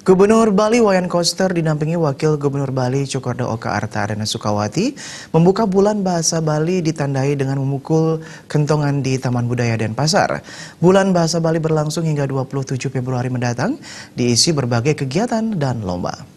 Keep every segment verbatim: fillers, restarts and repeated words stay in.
Gubernur Bali Wayan Koster didampingi Wakil Gubernur Bali Cokorda Oka Arta Ardana Sukawati membuka Bulan Bahasa Bali ditandai dengan memukul kentongan di Taman Budaya Denpasar. Bulan Bahasa Bali berlangsung hingga dua puluh tujuh Februari mendatang, diisi berbagai kegiatan dan lomba.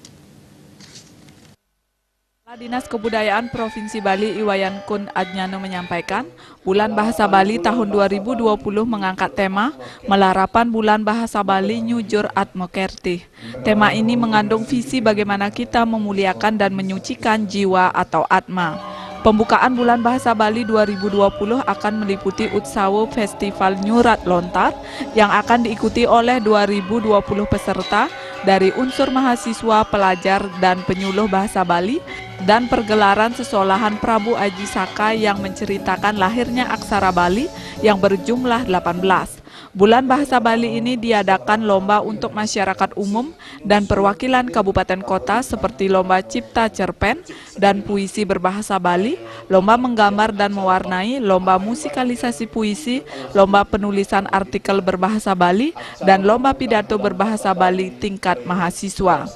Kepala Dinas Kebudayaan Provinsi Bali Iwayan Kun Adnyano menyampaikan, Bulan Bahasa Bali tahun dua ribu dua puluh mengangkat tema Melarapan Bulan Bahasa Bali Nyujur Atma Kertih. Tema ini mengandung visi bagaimana kita memuliakan dan menyucikan jiwa atau atma. Pembukaan Bulan Bahasa Bali dua ribu dua puluh akan meliputi Utsawa Festival Nyurat Lontar yang akan diikuti oleh dua ribu dua puluh peserta dari unsur mahasiswa, pelajar, dan penyuluh bahasa Bali, dan pergelaran sesolahan Prabu Aji Saka yang menceritakan lahirnya aksara Bali yang berjumlah delapan belas. Bulan Bahasa Bali ini diadakan lomba untuk masyarakat umum dan perwakilan kabupaten kota seperti lomba cipta cerpen dan puisi berbahasa Bali, lomba menggambar dan mewarnai, lomba musikalisasi puisi, lomba penulisan artikel berbahasa Bali, dan lomba pidato berbahasa Bali tingkat mahasiswa.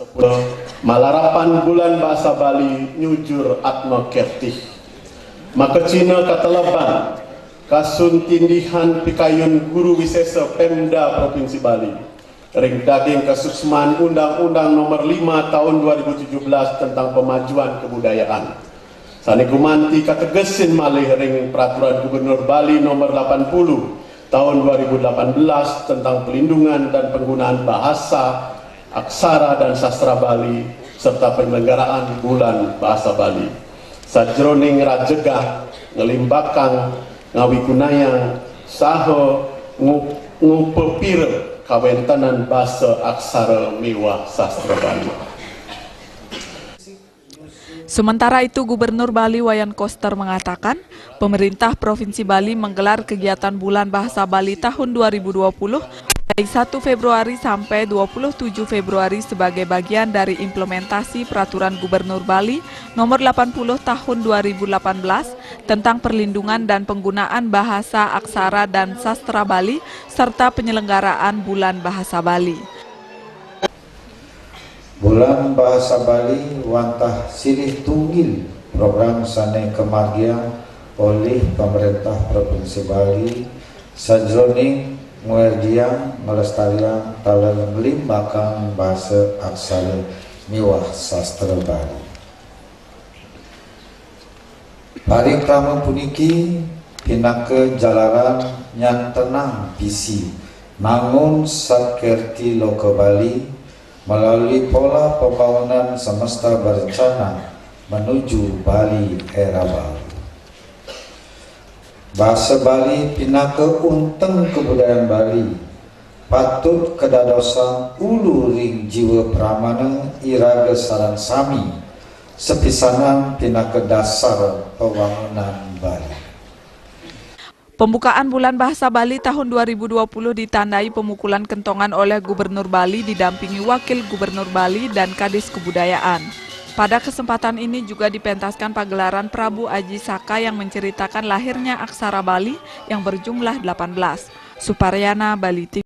Malarapan Bulan Bahasa Bali Nyujur Atma Kertih. Makecina kateleban, kasun tindihan pikayun Guru Wisesa Pemda Provinsi Bali ring daging kasuksman Undang-Undang Nomor lima Tahun dua ribu tujuh belas tentang Pemajuan Kebudayaan. Sane gumanti kategesin malih ring Peraturan Gubernur Bali Nomor lapan puluh Tahun dua ribu delapan belas tentang Pelindungan dan Penggunaan Bahasa, Aksara, dan Sastra Bali serta penyelenggaraan Bulan Bahasa Bali. Sajroning rajegah, ngelimbakang, ngawigunayang, saha ngu-, ngupapira kawentenan basa, aksara miwah sastra Bali. Sementara itu, Gubernur Bali Wayan Koster mengatakan, pemerintah Provinsi Bali menggelar kegiatan Bulan Bahasa Bali tahun dua ribu dua puluh dari satu Februari sampai dua puluh tujuh Februari sebagai bagian dari implementasi Peraturan Gubernur Bali Nomor delapan puluh Tahun dua ribu delapan belas tentang perlindungan dan penggunaan bahasa, aksara, dan sastra Bali serta penyelenggaraan Bulan Bahasa Bali. Bulan Bahasa Bali wantah silih tunggil program sane kamargiang olih Pemerintah Provinsi Bali sajroning ngwerdiang, nglestariang, taler nglimbakang basa, aksara miwah sastra Bali. Parikrama puniki pinaka jalaran nyantenang visi nangun sakerti loka Bali melalui pola pembangunan semesta berencana menuju Bali era baru. Basa Bali pinaka unteng kabudayaan Bali, patut kadadosang ulu ring jiwa pramana iraga sareng sami, sapisanan pinaka dasar pawangunan Bali. Pembukaan Bulan Bahasa Bali tahun dua ribu dua puluh ditandai pemukulan kentongan oleh Gubernur Bali didampingi Wakil Gubernur Bali dan Kadis Kebudayaan. Pada kesempatan ini juga dipentaskan pagelaran Prabu Aji Saka yang menceritakan lahirnya aksara Bali yang berjumlah delapan belas. Suparyana, Bali T V.